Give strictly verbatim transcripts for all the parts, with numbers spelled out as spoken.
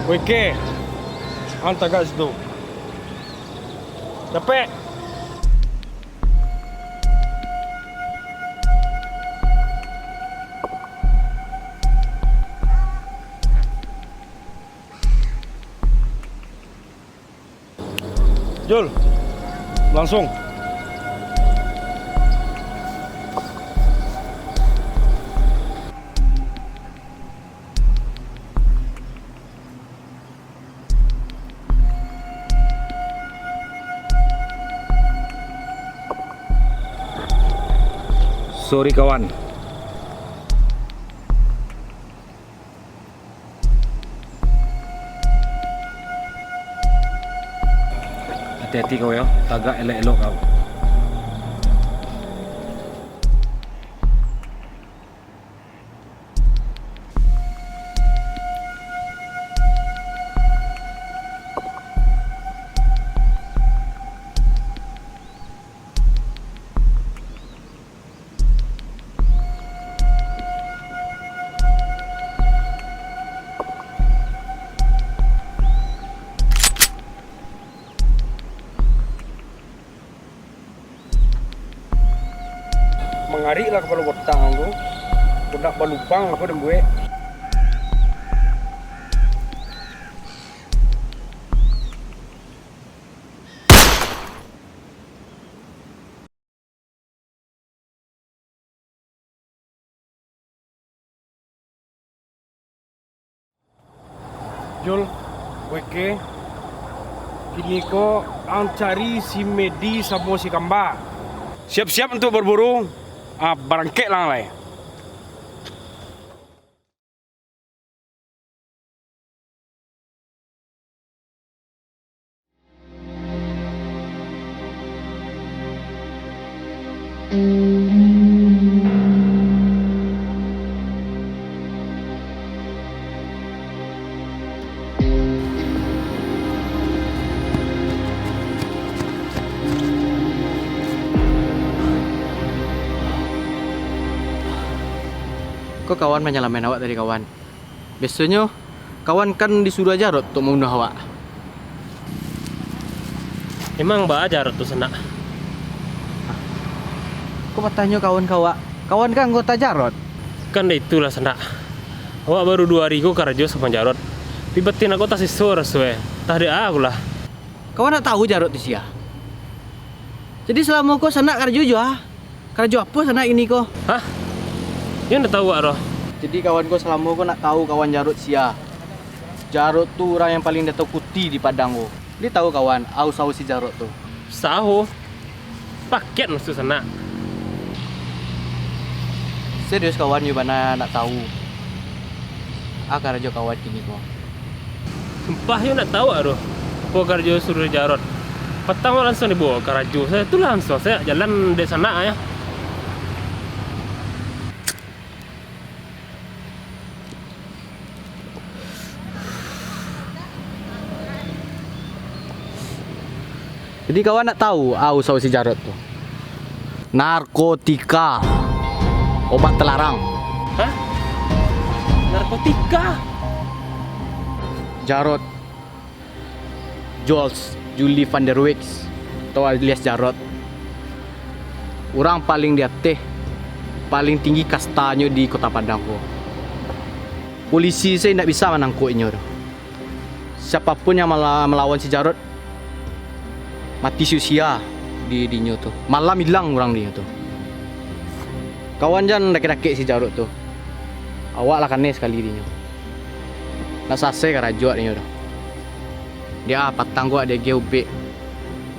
Weh Ke, ang tagak situ. Capek! Jul, langsung. Sorry, kawan. Hati-hati kau yo, tagak elok-elok kau. Mangarik lah kapalo botak ang tu. Kok ndak balubang ko den buek. Jul, Weh Ke, kini ko ang cari si Medi samo si Kamba. Siap-siap untuak baburu, ah, barangkek lah lai. Ko kawan manyalamaik awak tadi, kawan. Biasonyo, kawan kan disuruah Jarot untuak mambunuah awak. Emang baa Jarot tu, Sanak? Ko batanyo kawan ka awak, kawan kan anggota Jarot. Kan dek itulah, Sanak. Awak baru duo ari ko karajo samo Jarot. Tapi batin awak tasiso raso e. Antah dek a pulo. Kawan ndak tahu Jarot tu sia. Jadi salamo ko Sanak karajo juo a. Karajo apo Sanak kini ko? Hah? Nyo ndak tahu awak doh. Jadi kawan ko salamo ko ndak tahu kawan Jarot sia. Jarot tu urang yang paling ditakuti di Padang ko. Ndak tahu kawan, a usaho si Jarot tu. Usaho? Paket maksud Sanak? Serius kawan, nyo bana ndak tahu a karajo kawan kini ko. Sumpah, nyo ndak tahu doh, apo karajo suruah Jarot. Patang awak langsuang dibawa karajo, sajo tu langsuang sajo jalan dek Sanak, yo. Jadi kawan ndak tahu a usaho si Jarot tu? Narkotika, obat telarang. Hah? Narkotika? Jarot, Jules Juli van der Wijk, atau alias Jarot, urang paling di ateh, paling tinggi kastanyo di Kota Padang ko. Polisi sajo indak bisa manangkok inyo tu. Siapapun yang mala-, malawan si Jarot, mati sia-sia di, di inyo tu. Malam ilang urang di inyo tu. Kawan jan dakek-dakek si Jarot tu. Awak lah kanai sakali di inyo. Ndak salasai karajo awak di inyo tu. Dek a patang ko awak diagiah ubek.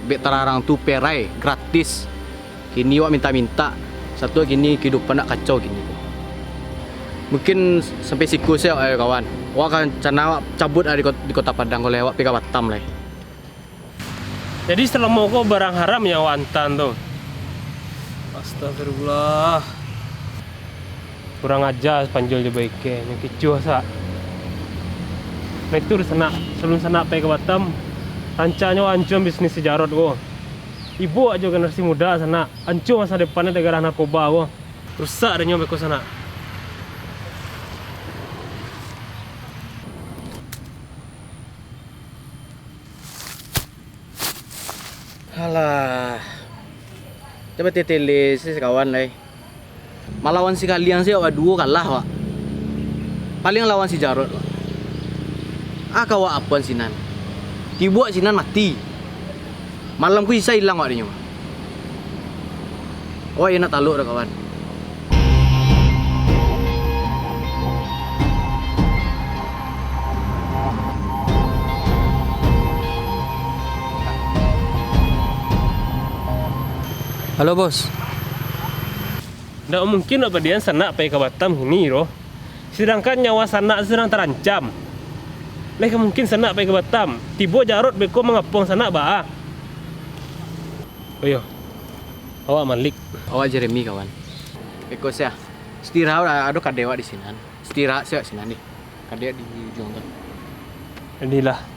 Ubek tararang tu perai, gratis. Kini awak mintak-mintak, sato kini kahidupan awak kacau kini ko. Mungkin sampai siko sajo, eh, kawan. Awak ka rencana awak cabuik dari kot-, di Kota Padang ko lai, awak pai ka Batam lai. Jadi salamo ko barang haram yang awak antaan tu? Astagfirullah. Kurang aja Panjul jo Baike, nyo kicuah sak. Nah itu Sanak, sabalun Sanak pai ka Batam, rancaknyo ancua bisnis si Jarot ko. Ibo ajo generasi muda Sanak, ancua masa depannyo gara-gara narkoba ko. Rusak dek nyo beko Sanak. Alah. Coba tetele si kawan lai. Malawan si Kaliang se awak baduo kalah, wak. Paling lawan si Jarot, wak. Ah, ka awak apoan sinan. Tibo sinan mati. Malam ko Isa ilang awak dinyo. Awak iyo nak talok dah, kawan. Halo, Bos. Ndak mungkin awak padian sanak pai ka Batam kini doh. Sadangkan nyawa sanak sadang tarancam. Lai ka mungkin sanak pai ka Batam. Tibo Jarot beko mangapuang sanak baa. Oh iyo. Awak Malik. Awak Jeremy, kawan. Beko sia. Istirahat, ado kadai awak di sinan. Istirahat sia sinan deh. Kadai di ujuang tu. Inilah.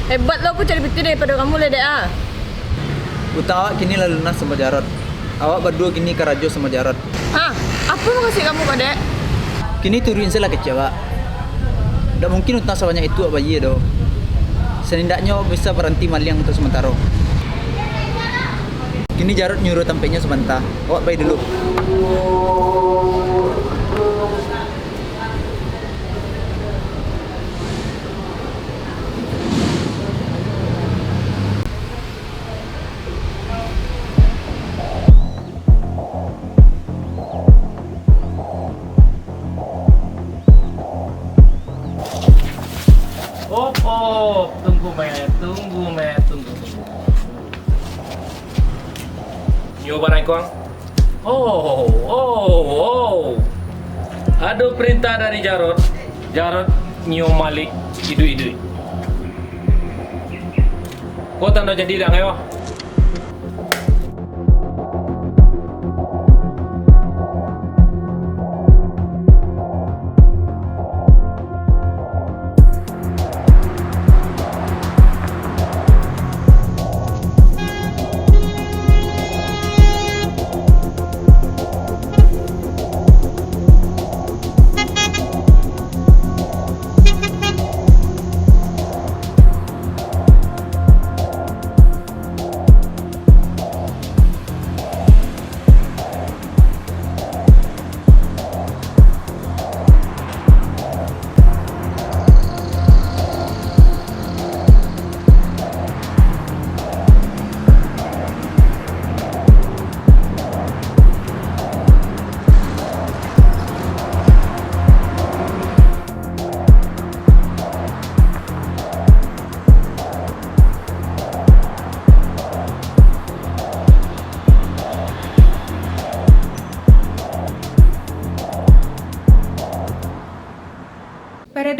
Hebat lo aku cari piti daripado kamu lai, Dek, ah. Utang awak kini lah lunas samo Jarot. Awak baduo kini karajo samo Jarot. Hah? Apo mukasuik kamu ko, Dek? Kini turuik se lah kecek awak. Ndak mungkin utang sabanyak itu awak bayia doh. Sanindaknyo awak bisa baranti maliang untuak samantaro. Kini Jarot nyuruah tampeknyo sabanta. Awak pai dulu. Op, op, tunggu, Mek, tunggu, Mek, tunggu, tunggu. Nyo barang iko ang? Oh, oh, oh. Ado perintah dari Jarot. Jarot nyo Malik iduik-iduik. Ko tando jadi dak, Ngayo?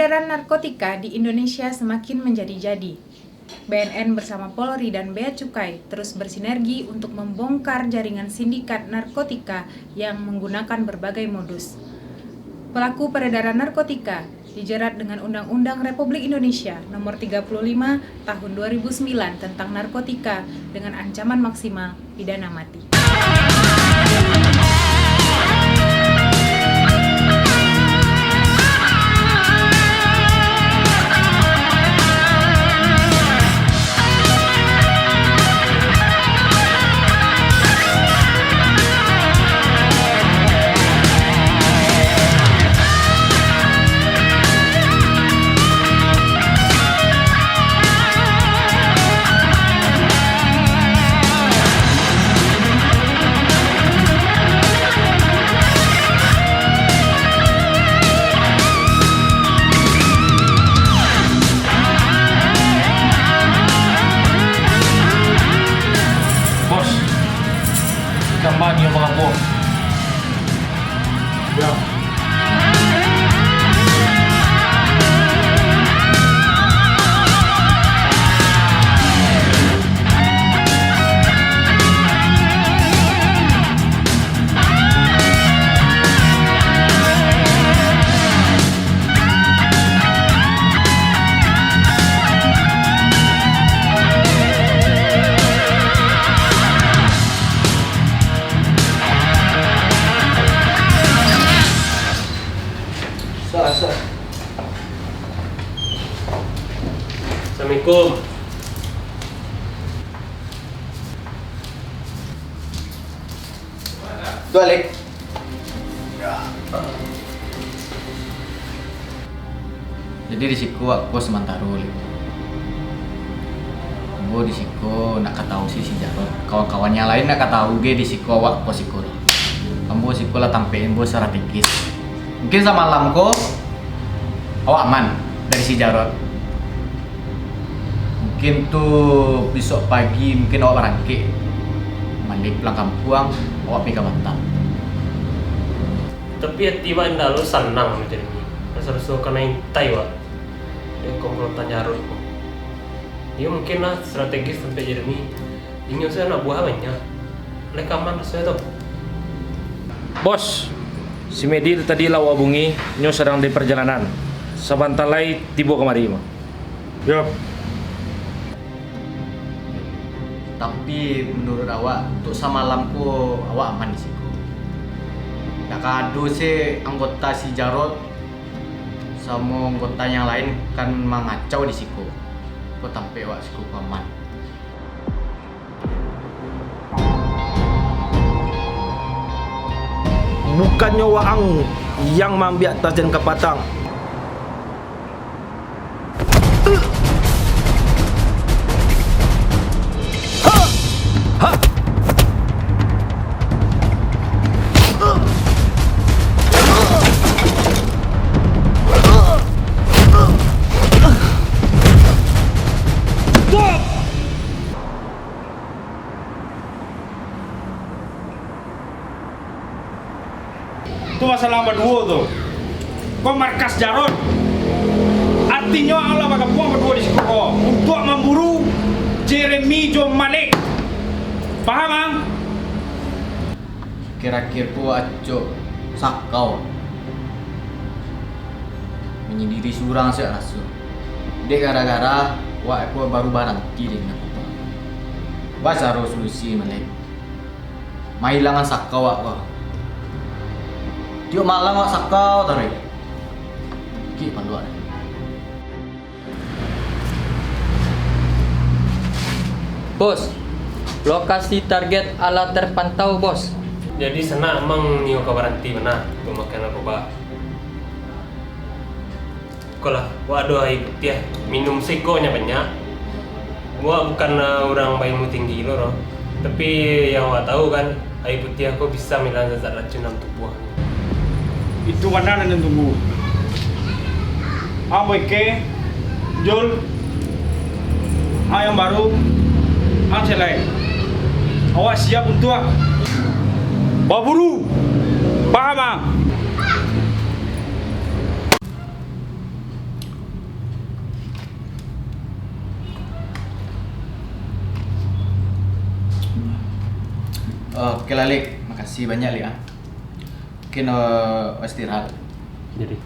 Peredaran narkotika di Indonesia semakin menjadi-jadi. B N N bersama Polri dan Bea Cukai terus bersinergi untuk membongkar jaringan sindikat narkotika yang menggunakan berbagai modus. Pelaku peredaran narkotika dijerat dengan Undang-Undang Republik Indonesia Nomor tiga puluh lima Tahun dua ribu sembilan tentang narkotika dengan ancaman maksimal pidana mati. Bos, ikan mah nio mangapo? Ya. Assalamualaikum. Tu, Alek. Jadi di siko awak ko samantaro, Lek. Ambo di siko ndak ka tahu si, si Jarot. Kawan-kawan yang lain ndak ka tahu ge di siko awak ko siko tu. Ambo siko lah tampek ambo strategis. Mungkin samalam ko awak aman dari si Jarot. Mungkin tu bisuak pagi, mungkin awak barangkek baliak pulang kampuang, awak pai ka Batam. Tapi ati wak indak lo sanang macam ni. Raso-raso kanai intai wak. Dek komplotan Jarot ko. Iyo mungkin lah strategis sampai jadi ni. Inyo sajo anak buah banyak. Lai ka aman rasonyo tu. Bos, si Medi tadi lah awak hubungi, nyo sadang di parjalanan. Sabanta lai tibo kamari, Bang. Yo. Tapi, manuruik awak, untuak samalam ko awak aman di siko. Ndak ka ado se anggota si Jarot samo anggota yang lain kan mangacau di siko. Ko tampek awak siko ko aman. Bukannyo waang yang maambiak tas den kapatang. Tu masalah baduo tu. Ko markas Jarot. Artinyo, ang lah bagabuang baduo di siko ko, untuak mamburu Jeremy jo Malek. Paham, ang? Akhir-akhir ko acok sakau. Manyandiri surang se raso. Dek gara-gara wak ko baru baranti dari narkoba. Baa caro solusi, Malek? Mailangan sakau wak ko. Tiok malam wak sakau taruih. Kik panduak. Bos, lokasi target alah terpantau, Bos. Jadi sanak amang nio ka baranti bana untuak makan narkoba. Ko lah, wak ado aia putiah, minum siko nyo banyak. Wak bukan, ah, urang bailmu tinggi lo doh. Tapi yang wak tahu kan, aia putiah ko bisa mailang zat-zat racun dalam tubuah. Itu bana nan den tunggu. Ang Boyke, Jul, ang yang baru, ang Celai. Awak siap untuak baburu. Paham, ang? Oke lah, Lik. Makasih banyak, Lik, ah. Mungkin, eh, istirahat. Jadi.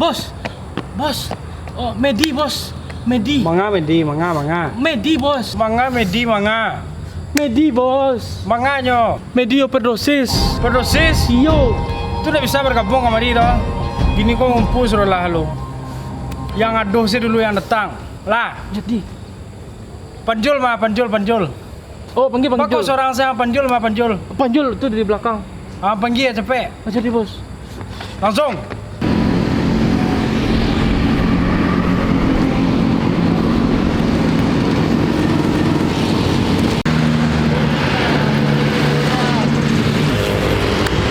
Bos, bos, bos. Oh, Medi, bos. Medi. Manga, Medi, manga, manga. Medi, bos. Manga, Medi, manga. Medi, bos. Manganyo? Medi overdosis. Overdosis? Iyo. Tu ndak bisa bagabuang kamari doh. Kini ko ngumpul sudah lah lo. Yang ado se dulu yang datang. Lah. Jadi. Panjul mah, panjul, panjul. Oh, panggia, panggia. Bako surang se, panjul mah, panjul. Panjul tu di balakang. Ah, panggia capek. Ah, jadi, bos. Langsung.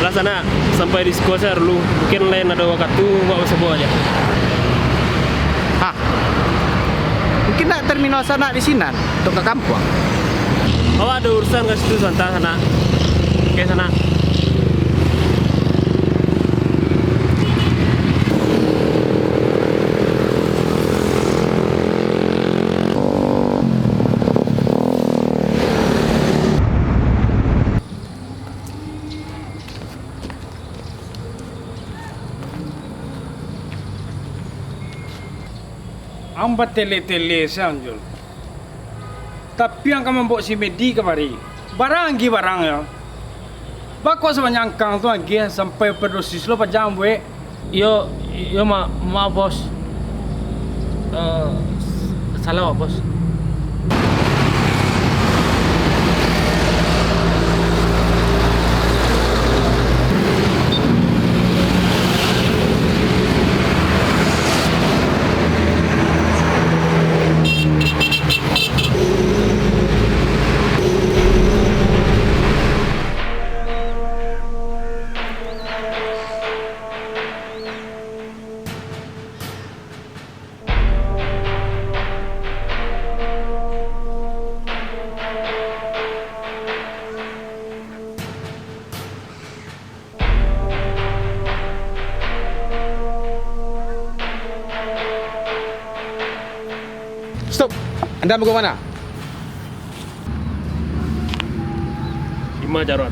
Lah sanak, sampai di siko sajo dulu. Mungkin lain ado wakatu, awak basabo aja. Hah? Mungkin nak terminal sanak di sinan, atau ka kampuang? Awak ado urusan ka situ sabanta, sanak. Oke, sanak. Ang batele-tele se ang, Jul. Tapi ang ka mambaok si Medi kamari. Bara agiah barangnyo? Bako sabanyak angkang tu agiah sampai overdosis lo paja ang buek? Iyo, iyo, ma-, maaf, Bos. Eh, salah, Bos. Stop! Anda mau ke mana? Ima Jarot.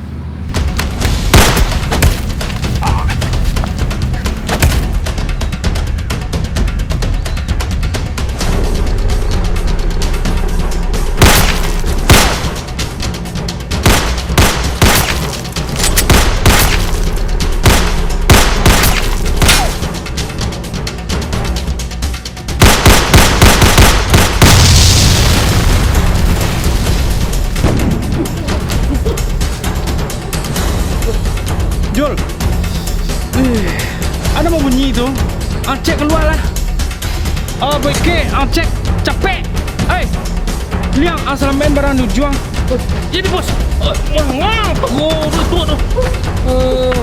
Jul. Eh, ado mambunyi tu. Ang cek kalua lah. Ah, Boy K, ang cek capek. Hei, Liang, ang salamekan barang di ujuang. Jadi, Bos. Eh, manga, pago, tu, tu, tu. Eh,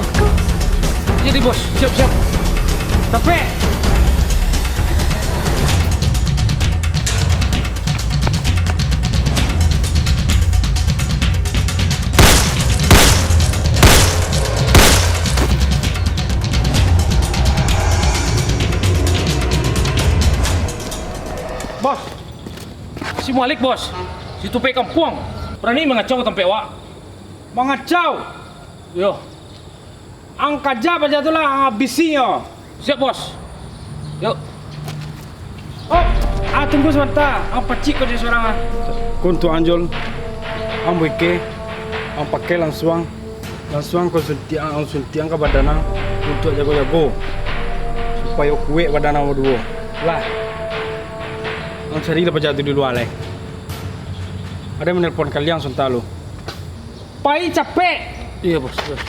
jadi, Bos, siap, siap. Capek. Bos, si Malik, Bos, si tupek kampuang, barani mangacau tampek wak. Mangacau? Iyo. Ang kaja paja tu lah, ang abisinyo. Siap, Bos. Yuk. Oh, ah, tunggu sabanta. Ang pacik ko di surang, ah. Ko untuak ang, Jul. Ang Boy K, ang pakai langsuang. Langsuang ko suntiak ang, ang suntiak ang ka badan ang untuak jago-jago. Supayo kuek badan ang baduo. Lah. Ang cari lah paja tu di lua lai. Ado nan manelpon kalian sabanta lu. Pai capek. Iyo, Bos. Iyo.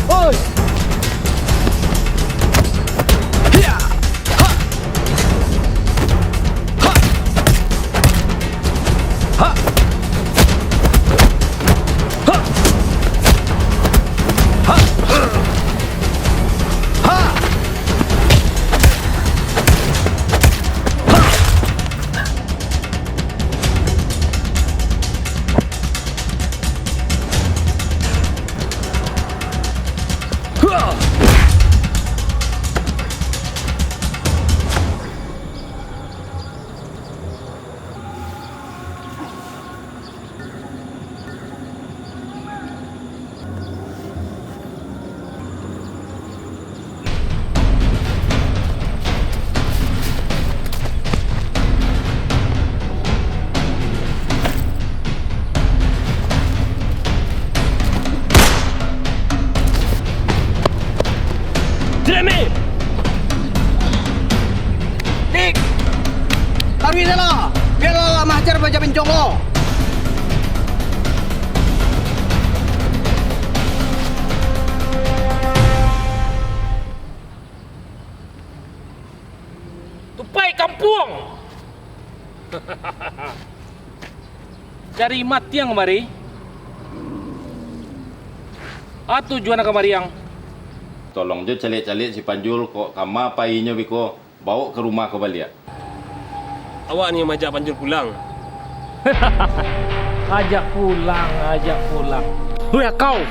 Oi! Hiya! Ha! Ha! Ha! Ha! Ha! Ha! Jeremy! Dik! Taruih dah lah! Biarlah lah mahajar baja bencong ko! Buang! Cari mati ang kamari? A tujuan ang kamari ang? Tolong jo caliak-caliak si Panjul, kok kama painyo biko, bawok ka rumah ko baliak. Awak ni maajak Panjul pulang. Ajak pulang, ajak pulang. Weh, akau!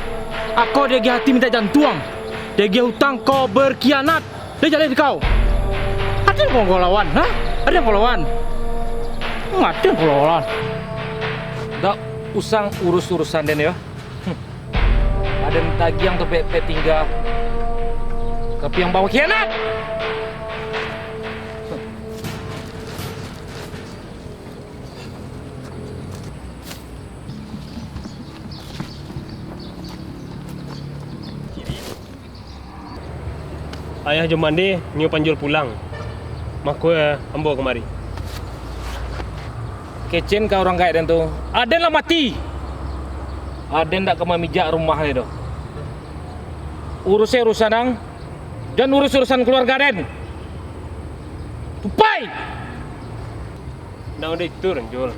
Akau diagiah ati mintak jantuang, diagiah utang kau berkhianat. Dia jaleh di kau. Aden kau lawan, ha? Aden kau lawan. Hmm, aden kau lawan. Dak usah urus urusan den yo. Hmm. Aden tagiang tu pek-pek tingga. Tapi yang bawa khianat. Ayah jo Mande nio Panjul pulang, mako, eh, ambo kamari. Kecen ka urang gaek den tu, aden lah mati. Aden dak ka mamijak rumah ni doh. Urusi urusan ang, jan urusi urusan kaluarga den. Tupai! Ndak udah itu, Ranjul.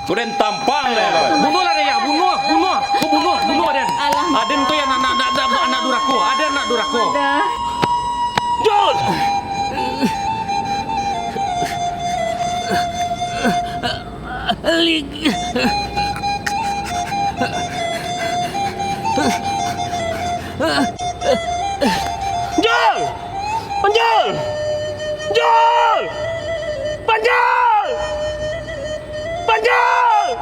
Ko den tampang deh. Bunuahlah deh, ya, bunuah, bunuah. Ko bunuah, bunuah den. Alah. Aden tu ya anak, anak, anak, anak durako. Aden anak durako. Dah. Jol! Jol! Panjul! Jul! Panjul! Panjul!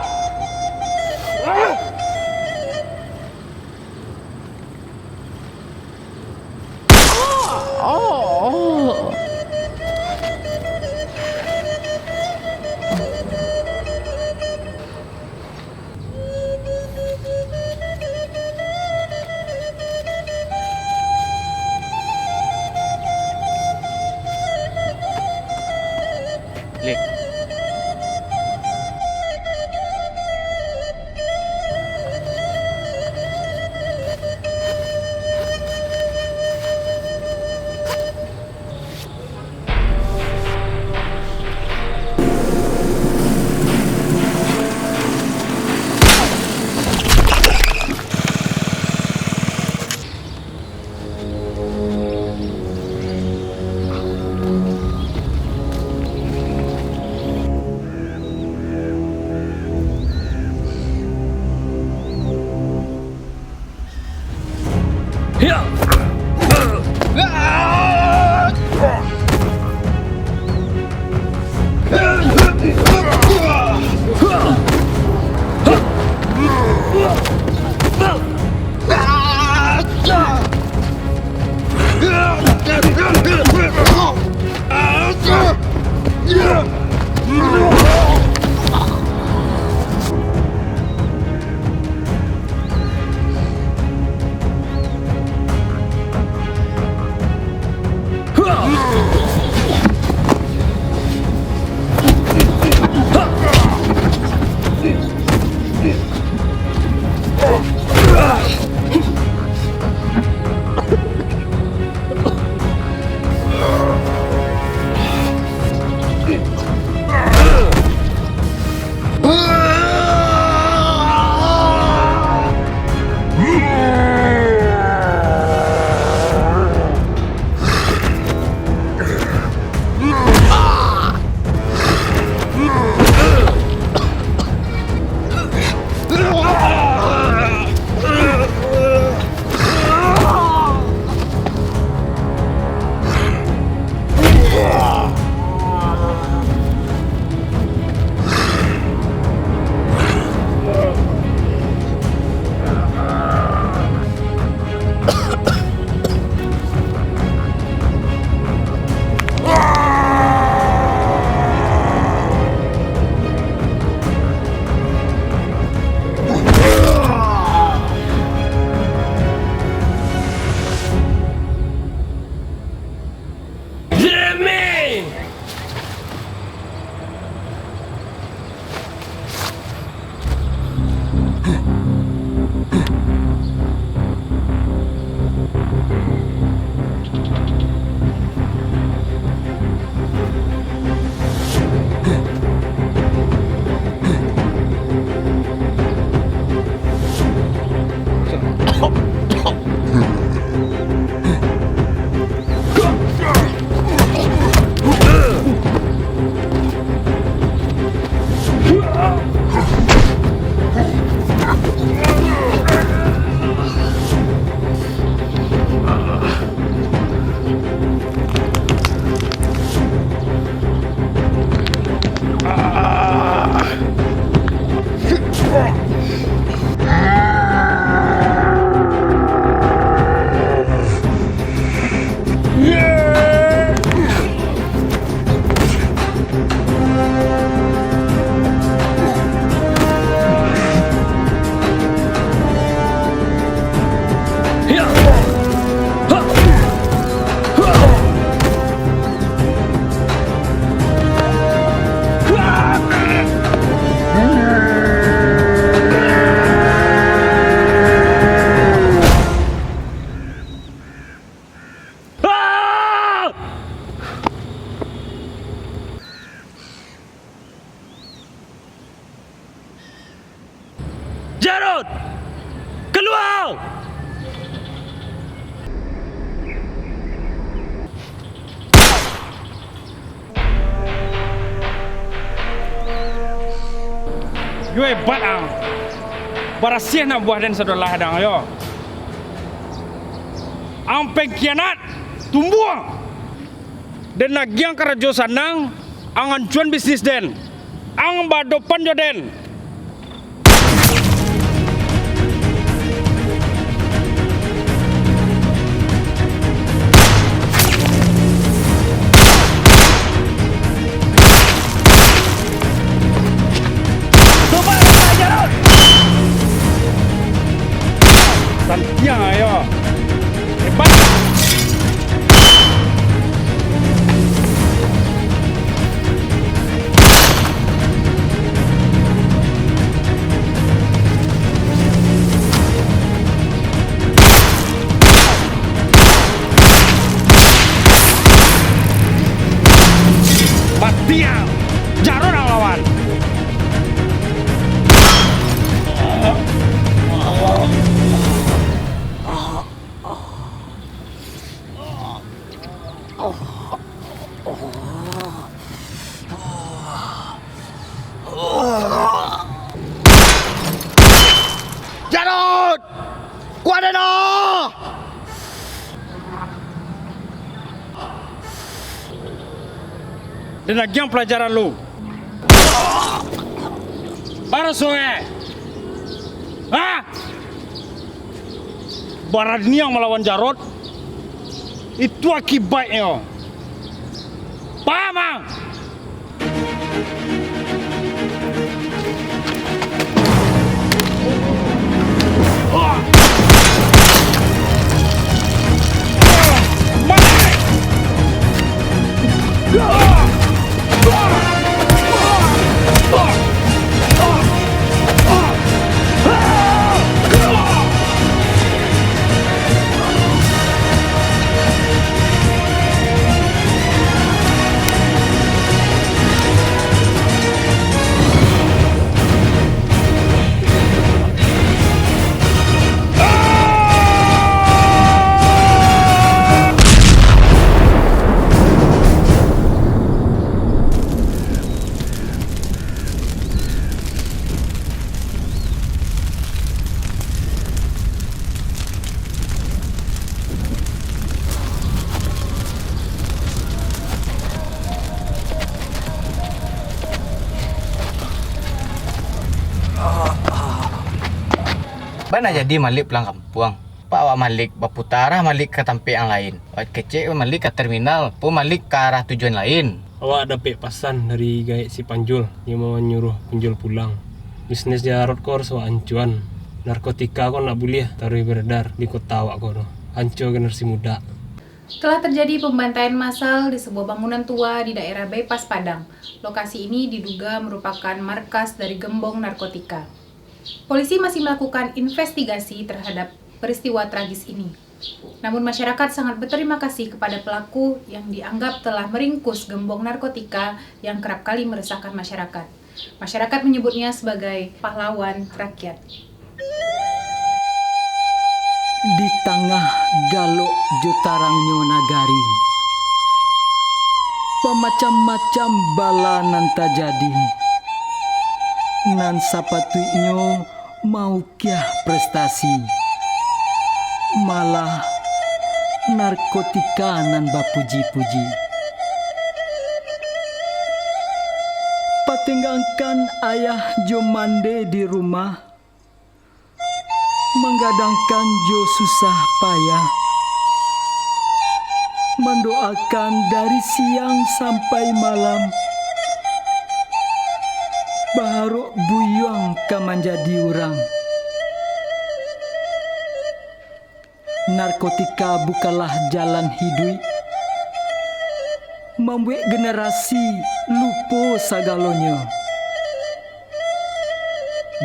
Jarod! Kalua! Yo hebat ang. Barasiah nak buah den sadolah dang yo. Ang pengkhianat, tumbuang. Den agiah karajo sanang, ang ancuan bisnis den. Ang baadopan jo den. Santiang ayo. Hebat. Matiang! Jarod ang lawan! Jarod! Kuwaden ah! Dan agiah palajaran lu. Baraso, eh? Hah? Baraniang malawan Jarot? Itu akibatnyo. Paham, ang? Bana jadi Malik pulang kampuang. Pak awak Malik baputa arah Malik ka tampek yang lain. Awak kecek Malik ka terminal, pun Malik ka arah tujuan lain. Awak dapek pasan dari gaek si Panjul, inyo manyuruah Panjul pulang. Bisnis Jarot ko harus awak ancuan. Narkotika ko ndak buliah taruih beredar di kota awak ko tu. Ancua generasi muda. Telah terjadi pembantaian massal di sebuah bangunan tua di daerah Bypass Padang. Lokasi ini diduga merupakan markas dari gembong narkotika. Polisi masih melakukan investigasi terhadap peristiwa tragis ini. Namun, masyarakat sangat berterima kasih kepada pelaku yang dianggap telah meringkus gembong narkotika yang kerap kali meresahkan masyarakat. Masyarakat menyebutnya sebagai pahlawan rakyat. Di tangah galok jo tarangnyo nagari, bamacam-macam bala nan tajadi, nan sapatuiknyo maukiah prestasi, malah narkotika nan bapuji-puji. Patinggangkan ayah jo mande di rumah, manggadangkan jo susah payah, mandoakan dari siang sampai malam, baharok buyuang ka manjadi urang. Narkotika bukanlah jalan hiduik, mambuek generasi lupo sagalonyo.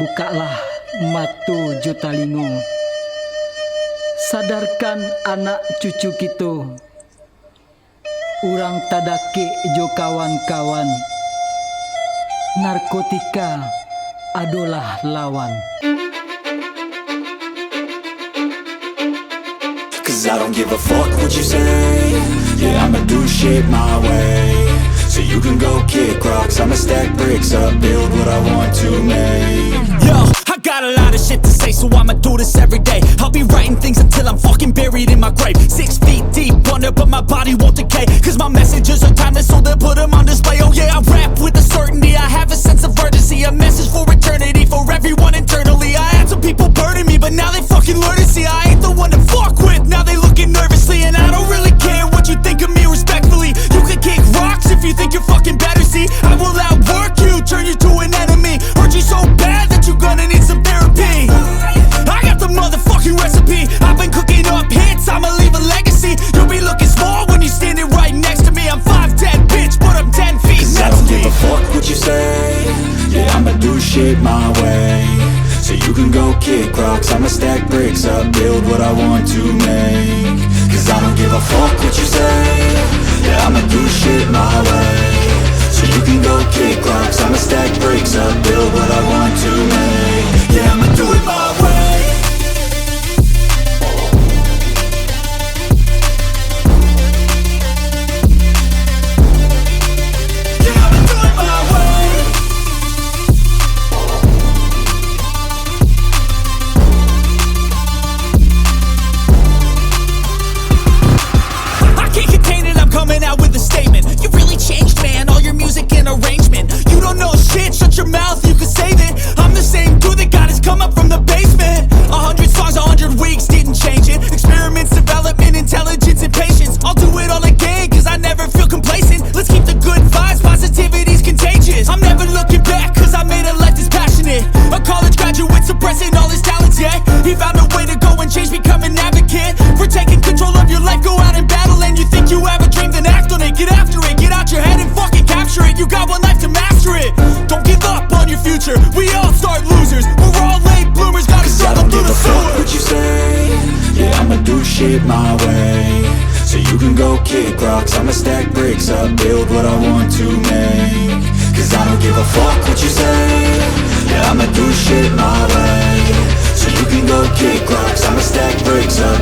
Bukaklah mato jo talingo, sadarkan anak cucu kito. Urang tadakek jo kawan-kawan, narkotika adolah lawan. 'Cause I don't give a fuck what you say. Yeah, I'ma do shit my way. So you can go kick rocks, I'ma stack bricks up, build what I want to make. Yo, I got a lot of shit to say, so I'ma do this every day. I'll be writing things until I'm fucking buried in my grave. Six feet deep under, but my body won't decay. 'Cause my messages are timeless, so they'll put 'em on display. Oh yeah, I rap with a certainty. I have a sense of urgency, a message for eternity, for everyone internally. I had some people burning me, but now they fucking learn to see I ain't the one to fuck with. Now they looking nervously, and I don't really care what you think of me, respectfully. You can kick rocks if you think you're fucking better. See, I will outwork you, turn you to an enemy. Hurt you so bad that you're gonna need some therapy. I got the motherfucking recipe. I've been cooking up hits, I'ma leave a legacy. You'll be looking small when you're standing right next to me. I'm five ten, bitch, but I'm ten feet. 'Cause I don't give a fuck what you say. Yeah, I'ma do shit my way. So you can go kick rocks, I'ma stack bricks up, build what I want to make. 'Cause I don't give a fuck what you say. Yeah, I'ma do shit my way. So you can go kick rocks, I'ma stack bricks up, build what I want to make. Yeah, I'ma do it my way. Yeah, I'ma do it my way. I can't contain it, I'm coming out with a statement. You really changed, man. All your it my way. So you can go kick rocks, I'ma stack bricks up, build what I want to make. Cause I don't give a fuck what you say, yeah, I'ma do shit my way. So you can go kick rocks, I'ma stack bricks up,